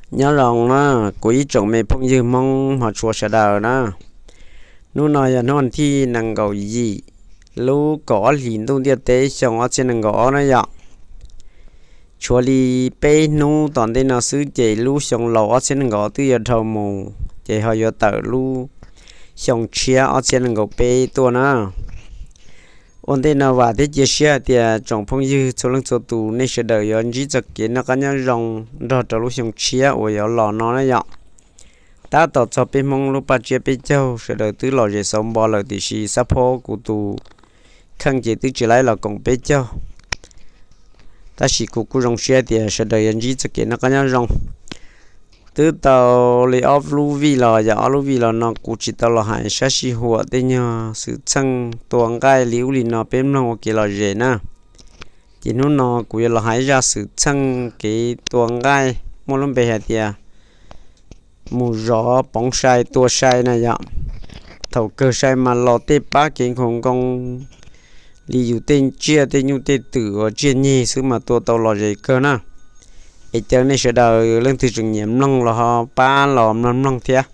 Nyob zoo na, kuv ib tsoom me phooj ywg Hmoob hmov tshua sawv daws na. Hnub no yog hnub thij nees nkaum yim lub kaum ob hlis ntuj ntiaj teb xyoo ob txhiab nees nkaum ob na yom. Tshuav li peb hnub tom ntej no xwb ces lub xyoo laus ob txhiab nees nkaum ob twb yuav dhau mus, ces ho yuav tawm lub xyoo tshiab ob txhiab nees nkaum peb tuaj na. Ua ntej no vam thiab cia siab hais tias tsoom phooj ywg txhua leej txhua tus nej sawv daws yuav ntsib txoj kev noj qab nyob zoo nrog rau lub xyoo tshiab uas yuav los no na yom. Tab tom txog peb Hmoob lub paj tsiab peb caug sawv daws twb lom zem xauv npo lawm tiam sis xab phob kuv tus kheej ces twb tsis laib los koom peb caug. Tab sis kuv kuj zoo siab tias sawv daws yuav ntsib txoj kev noj qab nyob zoo. Twb tau li ob lub vij los yog ob lub vij los no kuv tsis tau los hais sab sij huam tej nyuag xwm txheej tua nqaij li ub li no peb mloog ua kev lom zem na. Ces hnub no kuv yuav los hais zaj xwm txheej kev tua nqaij muaj lub npe hais tias mus zov poov sai tua sai na yom. Thaum kawg sai mas los tej pab kev nkhaus nkoo li yus tej tsiaj tej nyuj tej twm uas tsiaj nyeg xwb mas tua tau lom zem kawg na. Es caw nej sawv daws leej twg tseem nyiam mloog los ho pab los mloog mloog thiab,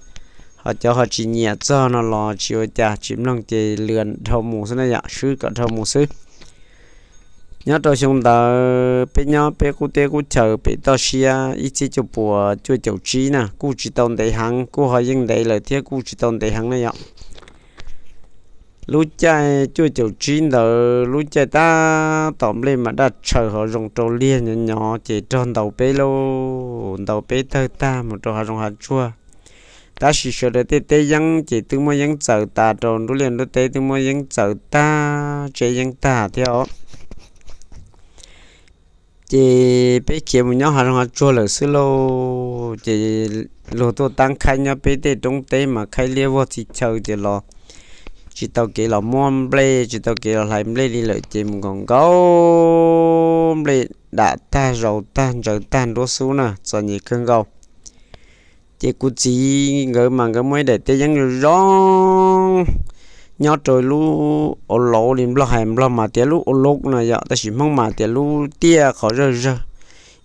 ho cov ho tsis nyiam txog no los tsis ua cas, tsis mloog ces lwm dhau mus xwb na yom, swb kom dhau mus xwb. Nyob rau xyoo ntawd peb nyob peb qub teb qub chaw pem toj siab ib txhiab cuaj puas cuaj caum tsib na, kuj tsis tau ntev heev, kuj ho yeej ntev lawm thiab kuj tsis tau ntev heev na yom. Lub caij cuaj caum tsib ntawd lub caij tab tom nplej mas daj tshaws hauv zoov rau liag nyob nyob ces rog ntaus peb lauj, ntaus peb tawg tag mus rau hav zoov hav tsuag. Tab sis sawv daws tej teb yeeb ces twb muab yeeb txaws tas rau nruab liaj nruab teb, twb muab yeeb txaws tag, tseb yeeb tag thiab os. Ces peb khiav mus nyob hav zoov hav tsuag lawm xwb lauj. Ces luag tuaj tab khaib nyob peb tej roob teb mas khaib liab vog txhij chaw ces los tsis tau kev los muab nplej, tsis tau kev los hlais nplej li lawm ces mus nkaum nkaum nplej dam tag zaus tag ntsaws tag nruab xub na, txom nyem kawg nkaus. Ces kuv txiv nkawd mas nkawd muaj ib daim teb yeeb zoo zoo nyob rau lub ua lauv li, Nplog hais Nplog mas tias lub ua lauv no yom, tab sis Hmoob mas tias lub tiaj qhov zawj zawg.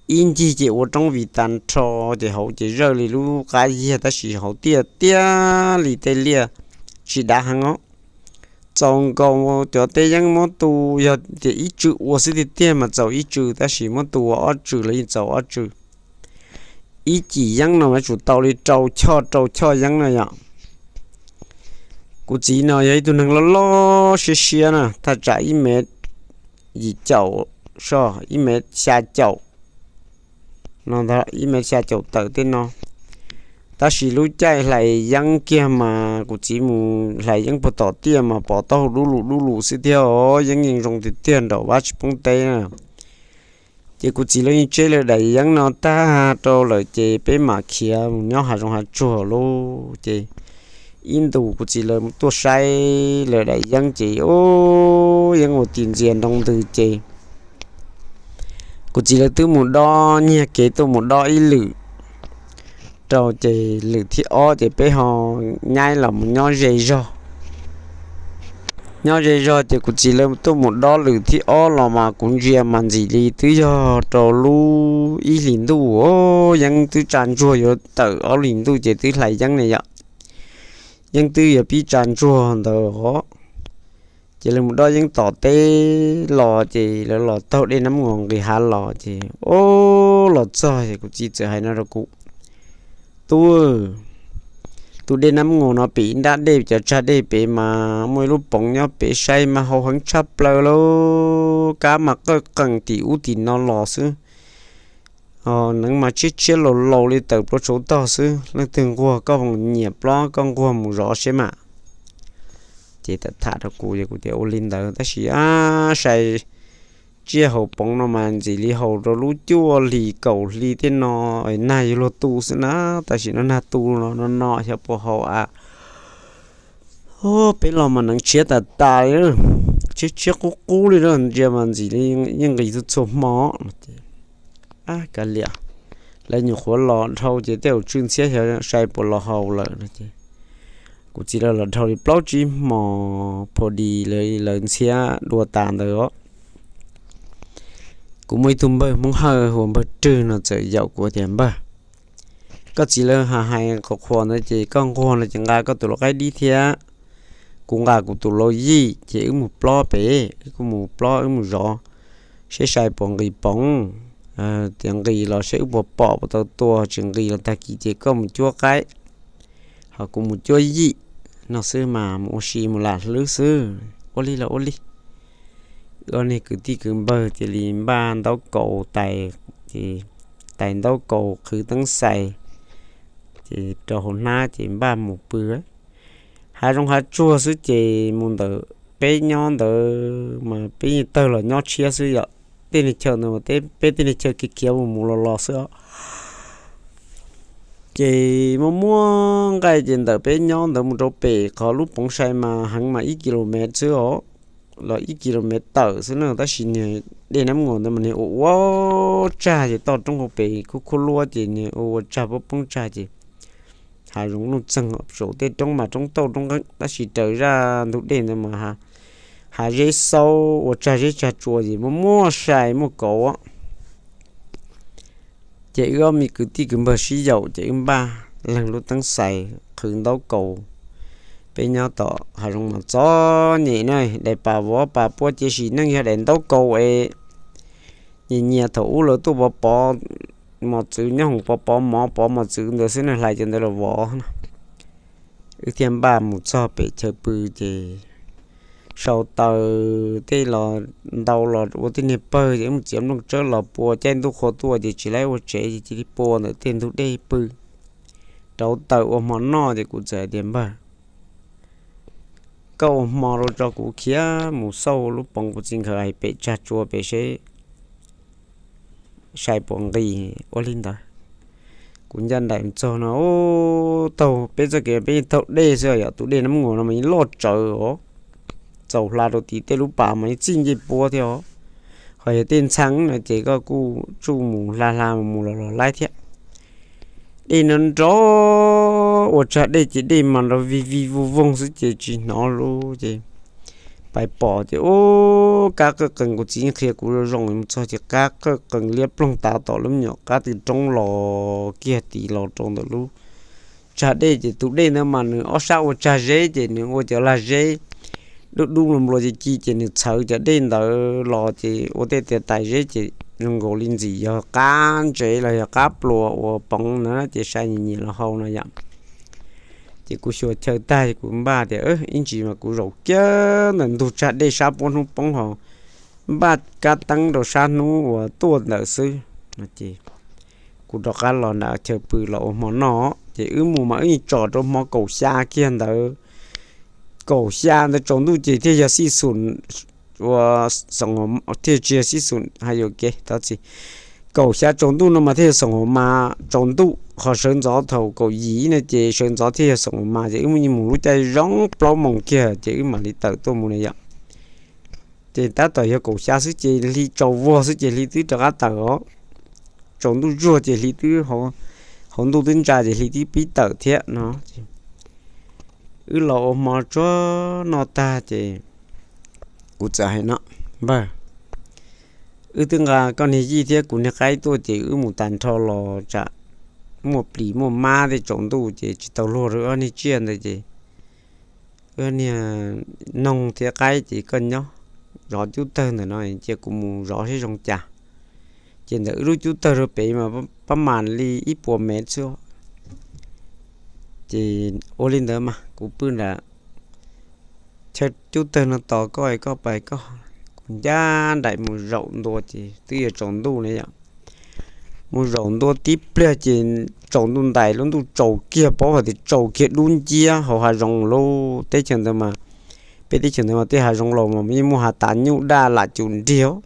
Ib ncig ces ua roob vim tas nrho, ces hauv ces zawj li lub qab yiag tab sis hauv tiaj tiaj li tej liaj tsis dav heev os. Txaus nkaus cov teb yeeb muab tu, yog tias ib tsw ua xwb tiag tiag mas txaus ib tsw, tab sis muab tu ua ob tsw los yeej txaus ob tsw. Ib cim yeeb no mas tsum tau li rau choj rau choj yeeb na yom. Kuv txiv no yog ib tug neeg loj loj siab siab na, thaj tsam ib mev yim caum, ib mev xya caum no, ib mev xya caum tawm tej no. Tab sis lub caij hlais yeeb kiag mas kuv txiv mus hlais yeeb puag tom tiaj mas pom taub hau dub lus dub lus xwb thiab os, yeeb yeej zoo tiag tiag nraum vab tsis poob teb na. Ces kuv txiv lawv yeej tseb lawv daim yeeb no tag rau lawm ces peb mam khiav mus nyob hav zoov hav tsuag lauj. Ces ib ntus kuv txiv lawv tuaj saib lawv daim yeeb ces yeeb ua ti ntxias nroo ntws ces kuv txiv lawv twb mus dob nyiag kev tuaj mus dob ib lwm rau ces lwm thib ob ces peb ho nyaib los mus nyob ze zog. Nyob ze zog ces kuv txiv lawv tuaj mus dob lwm thib ob los mas kuv ntsia mas ntxim li twb yog rau lub ib hlis ntuj, yeeb twb tsa ntsuag yuav tawm ob hlis ntuj ces twb hlais yeeb ne yom. Yeeb twb yuav pib tsa ntsuag ntawd os. Ces lawv mus dob yeeb tom teb los ces lawv los taug dej Nab Muas nqis hav los ces, o, los txog es kuv txiv txawm hais no rau kuv, Tub, tus dej Nab Muas no pem ib nrab dej cov tsag dej pem mas muaj ib lub poov nyob pem, saib mas hau heev tshaj plaws lauj, kab mas qawj qees tim ub tim no los xwb. Neev mas tshiab tshiab laus laus li tawm plua tshauv tog xwb. Leej twg nquag koj nyiam plob koj nquag mus zov seb mas. Ces tham rau kuv, kuv tias ua li ntawd tab sis a, sai tsiaj haus poov no mas ntxim li haus rau lub cuaj hlis kaum hli tej no, nag yuav luag tu xwb na, tam sim no nag tu no no xyov puas haus a. Peb los mas neev tshiab tas tas li, tshiab tshiab qub qub li, ntsia mas ntxim li yeej nqis txhua txhua hmo no ces, kav liam, lawv nyuam qhuav los dhau ces tej zaum tsw ntxhiab xyov sai puas los haus lawm no ces kuv txiv lawv los dhau li plaub tsib hmos pha dis lawv ntxhiab dua tas ntawd os. Kuv muaj ib tug npawg Hmoob Hawj hu ua npawg Rwg no txawm yaum kuv tias, Npawg, koj txiv lawv hais hais qhuas qhuas ntawd ces koj nquag no ces nqa koj tus lau qaib dib thiab kuv nqa kuv tus lau yij ces wb mus plob pem, wb kuj mus plob wb mus zov seb sai puas nqis poov, tias nqis los seb wb puas pom puas tau tua, tsis nqis los tag kis ces koj mus cuab qaib ho kuv mus cuab yij no xwb mas mus ua si mus lam hlwb xwb. Ua li los ua li. Ob niag kwv tij kwv npawg cia li npaj ntaub kaus tais, ces tais ntaub kaus qhwv teeb xais, ces rau hauv hnab ces npaj mus pw. Hav zoov hav tsuag xwb ces mus ntawm peb nyob ntawd mas peb yeej tawg los nyob tshiab xwb yom. Tej niag chaw ntawd mas peb tej niag chaw khiav khiav mus mus los los xwb os. Ces muaj muaj nqaij ces ntawm peb nyob ntawd mus rau pem qhov lub poov sai mas heev mas ib kilomev xwb os, los ib kilomev tawm xwb na, tab sis niag dej Nab Muas ntawd mas niag ua ua tsag ces toj roob hauv pes khuab khuab luab ces niag ua ua tsag poob poob tsag ces hav zoov nuj txeeg saum tej roob mas roob tauj roob nqeeb, tab sis raws zaj ntug dej ntawd mas hav zeb xaub ua tsag zeb tsag tsua ces muaj muaj sai muaj kauv. Ces wb ob me kwv tij kwv npawg sib yaum ces wb npaj leeg lub teeb xais qhwv ntaub kaus. Peb nyob tom hav zoov mas txom nyem na, daim pam vov pam pua ces sim neej yog daim ntaub kaus es nyias nyias thaum ub lawv tuaj pov pov mos txwv nyob hoom pov pov mov pov mos txwv ntawd xwb na, hlais cov ntawd los vov na. Wb thiaj npaj mus txog pem chaw pw ces sau taws tej los ntau los ua tej niag pawg ces wb mus txiav nplooj tsawb los pua, caij ntuj qhua tuaj ces tsis laib ua tsev ces cia li pua ntawm tej ntug dej pw. Rauv taws ua hmo noj ces kuv txawm hais tias npawg, koj ua hmo rau tso kuv khiav mus xauj lub poov kuv txiv nkawd hais pem tsag tsua pem seb sai puas nqis. Ua li ntawd kuv ncaj nraim mus txog no, taug peb txoj kev peb yeej taug dej xwb yom, tus dej Nab Muas no mas yeej loj tsawv os, txaus hla rau tim tej lub pas mas yeej txij ncej puab thiab os. Ho yog tej ntxhee no ces koj kuj tsuj mus hla hla mus mus los los laib thiab. Dej no nrov ua tsag dej ces dej mas nrov vig vig voog voog xwb ces tsis hnov lub ces pais pom ces ub, kab qawj qees, kuv txiv qhia kuv zoo zoo mus txog ces kab qawj qees liab ploog tav tom lub me nyuam qab tw roob los kiag tid los rau ntawm lub tsag dej ces tus dej ntawd mas nws ob sab ua tsag zeb ces nws ua cov lag zeb dub dub nplua nplua ci ci ces nws txhawv cov dej ntawd los ces ua tej tias tais zeb ces zoo nkaus li ntxim yog qab ntsev los yog qab pluas uas poov na ces sai nyias nyias los hau no yom. Ces kuv xyuas chaw tag kuv npaj tias ib ntsis mas kuv zaum kiag ntawm ntug tsag dej sab puab hnub poob ho npaj kab teeb rau sab hnub uas tuaj ntawd xwb no ces kuv rov qab los nram chaw pw los ua hmo noj. Ces wb mus mas wb yeej tsom rau hmo kaum xya kiag ntawd. Kaum xya ntawd tsaus ntuj ces thiaj yog xij xum ua, thiaj tsis yog xij xum hais yuam kev, thov txim. Kaum xya tsaus ntuj no mas thiaj yog xoom hauv mas tsaus ntuj, ho sawv ntxov thaum kaum yim no ces sawv ntxov thiaj yog xoom hauv mas ces wb mus lub caij zoo plaub moos kiag ces wb mam li tawm tuaj mus na yom. Ces tab tom yog kaum xya xwb ces hli tsaus vog xwb ces hli twb rov qab tawm os. Tsaus ntuj zuag ces hli twb, hauv ntuj twb ntsa ces hli twb pib tawm thiab no. Wb los ua hmo tsuag noj tag ces kuv txawm hais no, npawg, wb twb nqa koj niag yij thiab kuv niag qaib tuaj ces wb mus tas nrho los tsam muaj plis muaj mab tej tsaus ntuj ces tsis tau luag rau ob niag tsiaj ntawd ces wb niag noog thiab qaib ces koj nyob zov cub tawg ntawm no ces kuv mus zov seb zoo cas. Ces ntawm wb lub cub tawg rau pem mas pab mam li ib puas mev xwb. Ces ua li ntawd mas kuv pw nram chaw cub tawg no tos koj es koj pais koj. Kuv ncaj nraim mus zaum ntua ces twb yuav tsaus ntuj na yom. Mus zaum ntua tib pliag ces tsaus ntuj ntais, lub ntuj tsaus kiag, paub hais tias tsaus kiag dub nciab hauv hav zoov lub teb chaws ntawd mas. Peb teb chaws ntawd mas tej hav zoov laus mas yeej muaj hav tas nyuj daj lam cum nrig.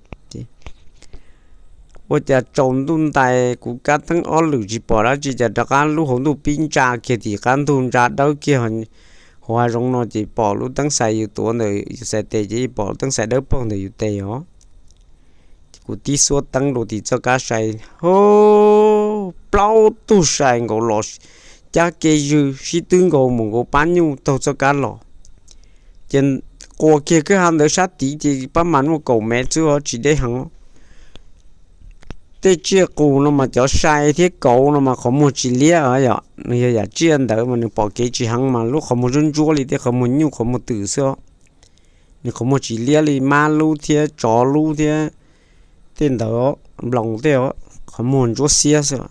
Ua cas tsaus ntuj ntais kuv kab teeb ob lwm tsis pom dab tsi, cas rov qab lub hauv ntuj pib ntsa kiag tim qab ntug ntsa dawb kiag. Hauv hav zoov no ces pom lub teeb xais yus tuav ntawm yus xais tes ces pom lub teeb xais dawb paug ntawm yus tes os. Kuv tib xuab teeb rau tim txoj kab sai, ho plaub tug sai nkaus los cab kev zwg sib twb nkaus mus nkaus pab nyuj taug txoj kab los. Ces quas kiag kwj ha ntawd sab tid ces pab mas muaj kaum mev xwb os, tsis deb heev. tej tsiaj qus no mas cov sai thiab kauv no mas qhov muag tsis liab yom, nws yog yam tsiaj ntawd mas nws pom kev tsis heev mas lub qhov muag ntsuab ntsuab li tej qhov muag nyuj qhov muag twm xwb. Nws qhov muag tsis liab li mab lub thiab tsov lub thiab tej ntawd, nploos tej, qhov muag ntsuab xiab xwb.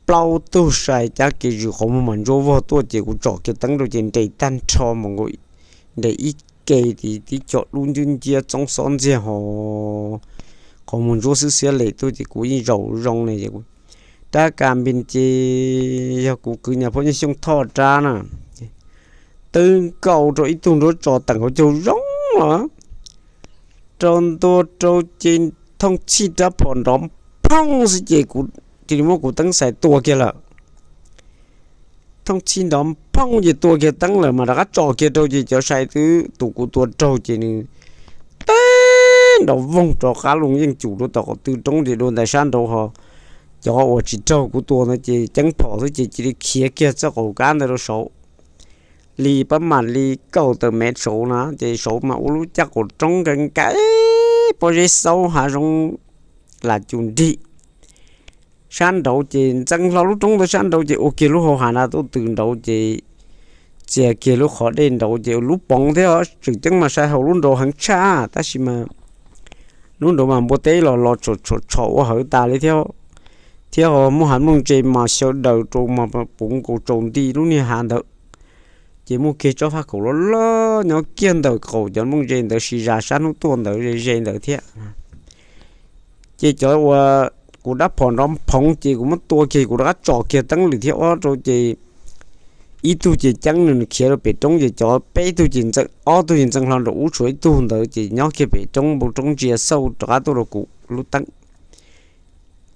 Plaub tug sai cab kev zws qhov muag mas ntsuab vog tuaj ces kuv tsom kiag teeb rau ces nres tag nrho mas nkaus, nres ib ke, tib co dub nciab nciab txoob xob ntxiag ho, qhov muag ntsuab xwb xiab lem tuaj ces kuv yeej zaum zoo ne, rab kas npis ces yog kuv kwv nyuam phooj ywg Xyooj Thoj rab na, twb nkaus rau ib tug nruab tso teem hauv caug zoo los rau ntua rau ces thooj txhij rab phom nrov phooj xwb ces kuv cia li muab kuv teeb xais tua kiag lawm. Thooj txhij nrov phooj ces tua kiag teeb lawm mas rov qab tso kiag rau ces cov sai twb tus kuv tua raug ces nws teb nrov voog rov qab los yeej cum rau tom qhov tw roob ces dua ntais sab nraud ho. Cov uas tsis raug kuv tua ntawd ces ceeb phom xwb ces cia li khiav kiag txoj qaum kab ntawd rau saud li pab mam li kaum tawm mev saud na ces saud mas ua lub caj qaum roob nka nka pob zeb xaub hav zoov lam cum nrig sab nraud ces ntxeev hlo lub roob ntawd sab nraud ces ua kiag lub hau hav na tuaj tw nraud ces txias kiag lub qhov dej nraud ces lub poov thiab tseem ceeb mas sai hauv lub nraud heev tshaj tab sis mas lub nraud mas npua teb los los tshom tshom tshom ua hawv tas li thiab, thiab ho muaj hav nplooj ntse mas xyaw daws rau mas puv nkaus tsaus nti lub niag hav ntawd. Ces muaj kiag tsob faj khaum loj loj nyob kiag ntawm qaum cov nplooj ntse ntawd siv zas sab hnub tuaj ntawd ze ze ntawd thiab. Ces cov uas kuv rab phom nrov phoov ces kuv muab tua kiag kuv rov qab tsom kiag teeb lwm thiab ob rau ces ib tug ces ceeb nws khiav rau pem roob ces cov peb tug ces ntxeev, ob tug ces ntxeev hlo nraum ub tshuav ib tug ntawd ces nyob kiag pem roob npoo roob ntsia xauj rov qab tuaj rau kuv lub teeb.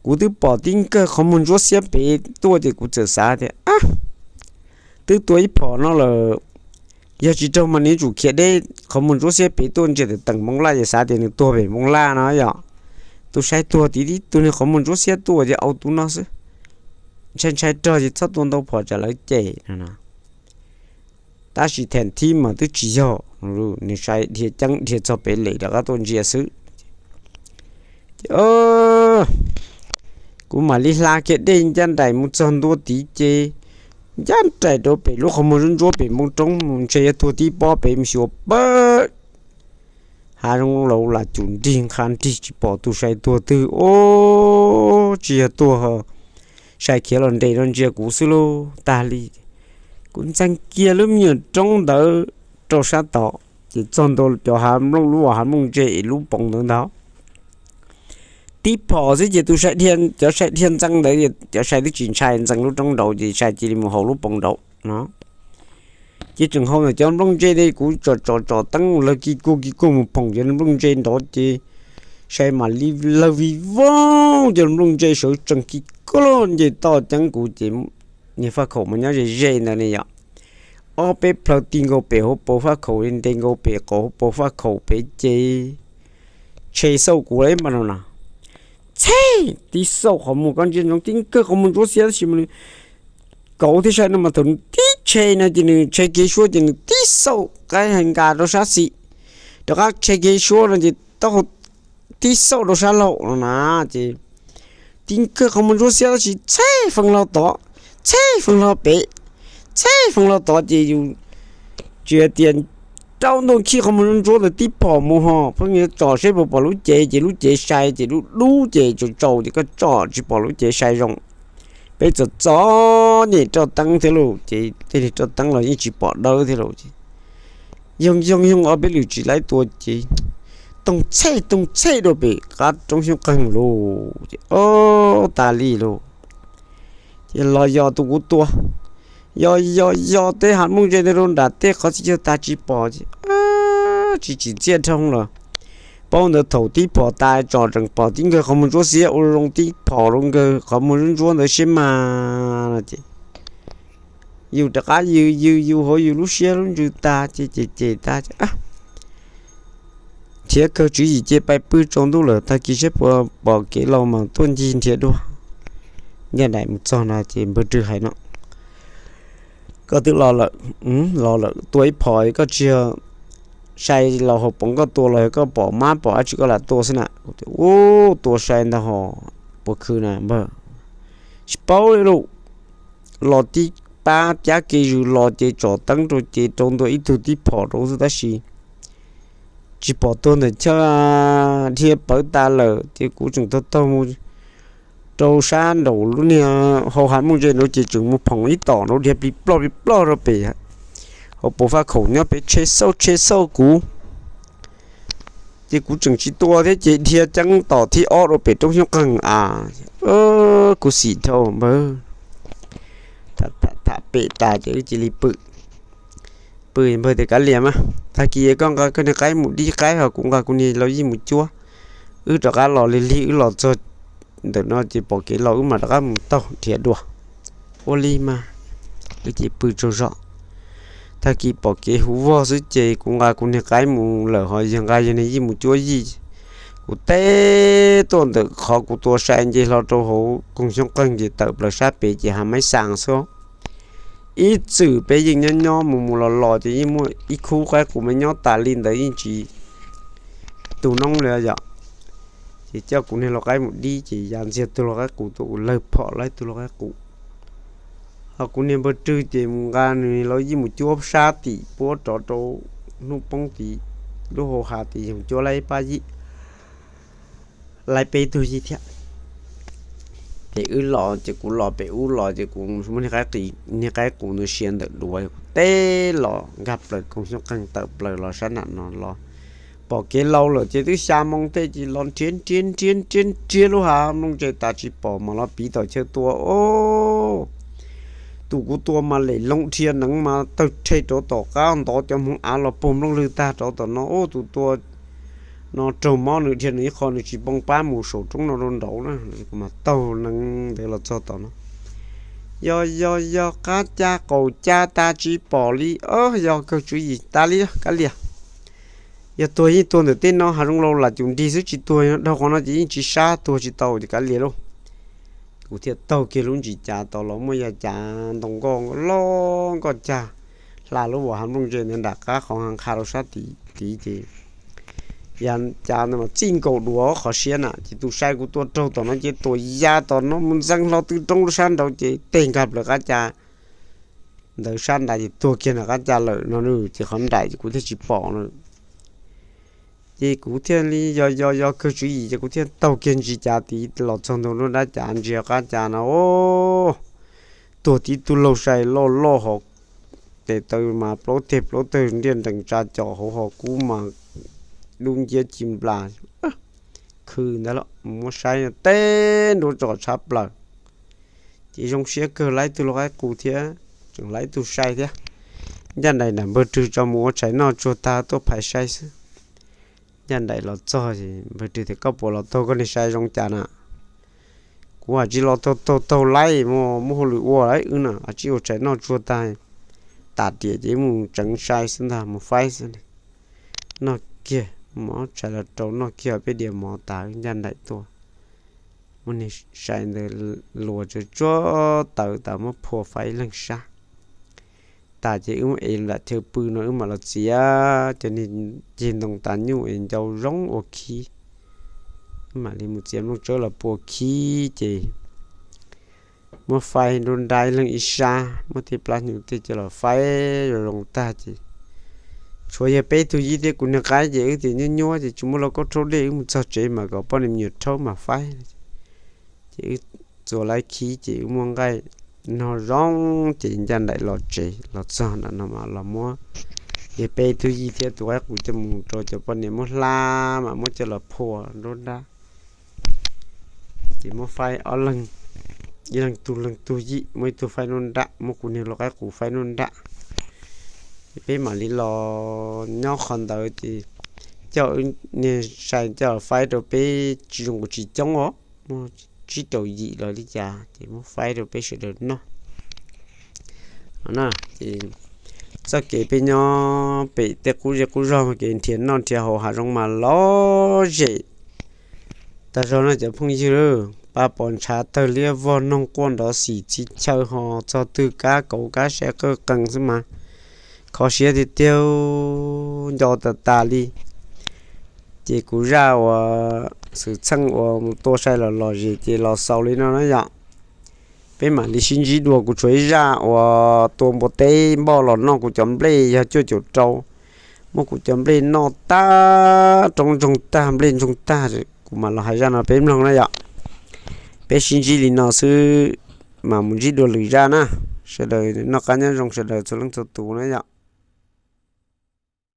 Kuv twb pom tib nkawg qhov muag ntsuab xiab pem tuaj ces kuv txawm xav tias, ab, twb tua ib phom no lawm, yog tsis raug mas nws yuav tsum khiav deb qhov muag ntsuab xiab pem tuaj ntsia tam teem npoo laj ces xav tias nws tuag pem npoo laj no yom. Tus sai tuag tib tib tug niag qhov muag ntsuab xiab tuaj ces au tus no xwb, ntshai ntshai rog ces txhob tua ntau phom tsam lawv cem no. Tab sis theem thib mas twb tsis yog, nws sai dhia ceeb dhia txog pem lem rov qab tuaj ntsia xwb. Ces kuv mam li hla kiag dej ncaj nraim mus txog ntua tid ces ncaj nraim rau pem lub qhov muag ntsuab ntsuab pem npoo roob mus ntshe yuav tuag tib pob pem mus xyuas pab hav zoov laus lam cum nrig nqha nrig tsis pom tus sai tuag twg os, tsis yog tuag, sai khiav los nres rau ntsia kuv xwb lauj. Tag li, kuv ntxeev kiag lub me nyuam roob ntawd rau sab tod ces txog ntua cov hav nplooj, lub hav nplooj ntse es lub poov ntawd ntag. Tib phom xwb ces tus sai dhia, cov sai dhia ntxeev ntawd, cov sai twb tsis ntshai, ntxeev lub roob nraud ces sai cia li mus hauv lub poov nraud no. Ces tseem hauv ntawm cov nplooj ntse li kuv tsom tsom tsom teeb lawg kis kuag kis kuag mus phoom cov nplooj ntse nraud ces sai mam li lawg vij voog cov nplooj ntse sawv tsees kis kuag nce toj ceeb kuv ces niag faj khaum mas nyob ze ze ntawd ne yom. Ob peb plhaw ti nkaus pem hauv paus faj khaum, nres nkaus pem qaum hauv paus faj khaum pem ces tshe xauj kuv ib npa no na. Txheb, tib xauj qhov muag koj ntsia ntsoov tib nkawg qhov muag ntsuab xiab tab sis mas nws kauv thiab sai no mas thaum nws tib tshe no ces nws tshe kev suab ces nws tib xauj qaib hais nkas rau sab xis, rov qab tshe kev suab no ces taub hau tib xauj rau sab laug no na. Ces tib nkawg qhov muag ntsuab xiab tab sis txheb feej hlo tod, txheb feej hlo pem, txheb feej hlo tod ces yus tsis hais tias rau ntuj khij qhov muag ntsuab ntsuab ntawd tib phom mus ho pheej yuav tsom seb puas pom lub cev ces lub cev sai ces lub dub ces tsaus tsaus ces koj tsom tsis pom lub cev sai zoo. Peb txom txom nyem roj teeb thiab lauj ces tej niag roj teeb los yeej tsis pom dawb thiab lauj ces yoog yoog yoog ob peb lwm tsis laib tua ces toog txhej toog txhej rau pem qab roob xyoob qeeg lauj ces ob tas li lauj. Ces los yos tus kuv tua, yos yos yos tej hav nplooj ntse ntawd rau nram tej qhov txhia chaw tas tsis pom ces tsis tsim txiaj dhau los. Paub ntawd thaum tib phom tas tsom tseem pom tib nkawg qhov muag ntsuab xiab ua zoo tib phom rau nkawg qhov muag ntsuab ntsuab ntawd siab mas no ces yus rov qab yws yws yus hauv yus lub siab lub ntsws tas ces ces ces tas nrhiav kawg tswv yim ces pais pw tsaus ntuj lawm tag kis saib puas pom kev los mas tuaj ncig nrhiav dua. Ncaj nraim mus txog no ces npawg Rwg hais no, koj twb los lawm, los lawm tua ib phom koj tsis yog Sai los hauv paus koj tua los yog koj pom mab pom dab tsi koj lam tua xwb na. Kuv tias, Ub, tua sai ntag hos, puas khwv na npawg? Tsis paub li lauj. Los tib pab cab kev zws los ces tsom teeb rau ces rau ntua ib tug tib phom rau xwb tab sis tsis pom tuag ntawm chaw, dhia pawv tas lawm ces kuv tseem taug taug mus rau sab nraum lub niag hau hav nplooj ze nraud ces tseem mus phoom ib tom nraud dhia plig ploj plig ploj rau pem hauv paus faj khaum nyob pem tsheb xauj tsheb xauj kuv. Ces kuv tseem tsis tua thiab ces dhia ceeb tom thib ob rau pem roob xyoob qeeg a. Kuv xim dhau npawg. Tham pem tas ces wb cia li pw. Pw npawg tias, Kav liam mas, tag kis koj nqa koj niag qaib mus dib qaib hos kuv nqa kuv niag lau yij mus cuab. Wb rov qab los lig lig wb los txog ntawm no ces pom kev los wb mam rov qab mus taug nrhiav dua. Ua li mas, wb ces pw tsaug zog. Tag kis pom kev huv vog xwb ces kuv nqa kuv niag qaib mus lawm hos yawg nqa yawg niag yij mus cuab yij. Kuv teb tuaj ntawm qhov kuv tua sai nce hlo rau hauv koog xyoob qeeg ces tawm plaws sab pem ces hav maib xaas xwb. Ib txwm peb yeej nyob nyob mus mus los los ces yeej muaj ib khub qaib qus me nyob tas li ntawd yeej tsis tu noob li yom. Ces coj kuv niag lau qaib mus dib ces ya ntxiag tug lau qaib qus tuaj ua lawg phom laib tug lau qaib qus. Ho kuv niag npawg Rwg ces mus nqa nws lau yij mus cuab sab tim puab rov rau hnub poob tid, lub hau hav tid yog cuab laib pab yij, laib peb tug yij thiab. Ces wb los ces kuv los pem ub los ces kuv muab niag qaib qus ntawd sia ntawm duav, kuv teb los nkag plaws koog xyoob qeeg tawm plaws los sab nram no los. Pom kev laus lawm ces twb xya moo tej ces los nrhiav nrhiav nrhiav nrhiav nrhiav lub hav nplooj ze tas tsis pom mas los piv tom chaw tua os. Tus kuv tua mas lem loo dhia neev mas tawg rhe rov tom qab ntov cov hmoov av los puag nplooj lwg tag rov tom no. Ub, tus tua no raug mob nws dhia nws ib qho nws tsis poo pab mus saum roob no rau nraud na. Kuv mas taug neev ntawd los txog tom no. Yog yog yog, qab ca qaum ca tas tsis pom li. Yog kawg tswv yim tas li, kav liam. Yog tuag yeej tuag ntawm tej no hav zoov laus lam cum nrig xwb, tsis tuag dhau qhov no ces yeej tsis sab, tuag tsis tau ces kav liam lauj. Kuv thiaj taug kiag lub ntsis cav tod los muaj yav cav ntoo nkoj loj nkoj cag hla lub hav nplooj ze ntawd nram qab qhov nqha rau sab tid ces yav cav ntawd mas txij nkaus duav qhov siab na ces tus sai kuv tua raug tom no ces tuam ya tom no mus ntxeev hlo tw roob lub sab nraud ces teg nkag plaws qab ca ntawd sab nrad ces tuag kiag nram qab ca lawm no ces qhov nraim ces kuv thiaj tsis pom na. Ces kuv thiaj li yog yog yog kawg tswv yim ces kuv thiaj taug kiag ntsis cav tid los txog ntug nruab nrab cav ntsia qab ca no, tuag tib tug laug sai loj loj hos tes taw mas plaub teg plaub tawg ntiaj nrees tsa cos hauv hos kub mas dub nciab ci nplas. Khw ntawd los muab saib teb nruab tsom tshab plaws. Ces zoo siab kawg laib tug lau qaib qus thiab, tseem laib tug sai thiab. Ncaj nraim nram npawg Rwg tso mus ua tshais noj tsuag tag tuaj phais sai xwb. Ncaj nraim los txog npawg Rwg tias, Koj puas los taug koj niag sai zoo cas na? Kuv has tsis los taug taug taug laib, muaj hauj lwm ua lawm wb na, has tsis ua tshais noj tsuag tag, tas riam ces mus tseev sai xwb ntag, mus faib xwb. Noj kiag, muab tshais los rau noj kiag peb diav mov tas ncaj nraim tuaj. Muab niag sai ntawd luas tsuag tsuag tawv tas muab phua faib ib leeg sab. Tas ces wb muab ev nram chaw pw no wb mam los txiav cov niag ceg ntoo tas nyuj es ncau zoo ua khib. Wb mam li mus txiav nplooj tsawb los pua khib ces muab faib nruab nrab ib leeg ib sab, muab tej plab hnyuv tej coj los faib zoo zoo tag ces tshuav yawg peb tug yij thiab kuv niag qaib ces wb tias nyuab nyuab ces tsis muaj lauj kaub rhaub dej, wb mus txog tsev mas kom poj niam me nyuam rhaub mas faib. Ces wb txuas laib khib ces wb muaj nqaij no zoo ces ncaj nraim los tsev los txog nram no mas los muab yawg peb tug yij thiab tus qaib qus coj mus rau cov poj niam muab hla mas muab coj los phua nruab nrab. Ces muab faib ob leeg, ib leeg tug leeg tug yij, muab ib tug faib nruab nrab, muab kuv niag lau qaib qus faib nruab nrab. Ces peb mam li los nyob qhov ntawd ces coj niag sai coj faib rau peb tsis zoo kuv tsis coob os, muaj tsib rau yim los li cas ces muab faib rau peb sawv daws noj. Ces txoj kev peb nyob pem tej qub zej qub zog kev nrhiav noj nrhiav haus hav zoov mas lom zem tag zog no cov phooj ywg. Paj pos ntshav tawg liab vog noog quaj nrov xim txhij chaw ho txog twg kab kauv kab sai qawj qees xwb mas, kho siab tiag tiag, nco tas tas li. Ces kuv zaj uas xwm txheej uas mus tua sai los lom zem ces los xaus li no na yom. Peb mam li sib ntsib dua, kuv tshuav ib zaj uas tua npua teb npoj los noj kuv cov nplej yog cuaj caum rau, muab kuv cov nplej noj tag, roob ntsoog tag, nplej ntsoog tag, kuv mam los hais zaj no peb mloog na yom. Peb sib ntsib li no xwb, mam mus ntsib dua lwm zaj na. Sawv daws noj qab nyob zoo sawv daws txhua leej txhua tus na yom.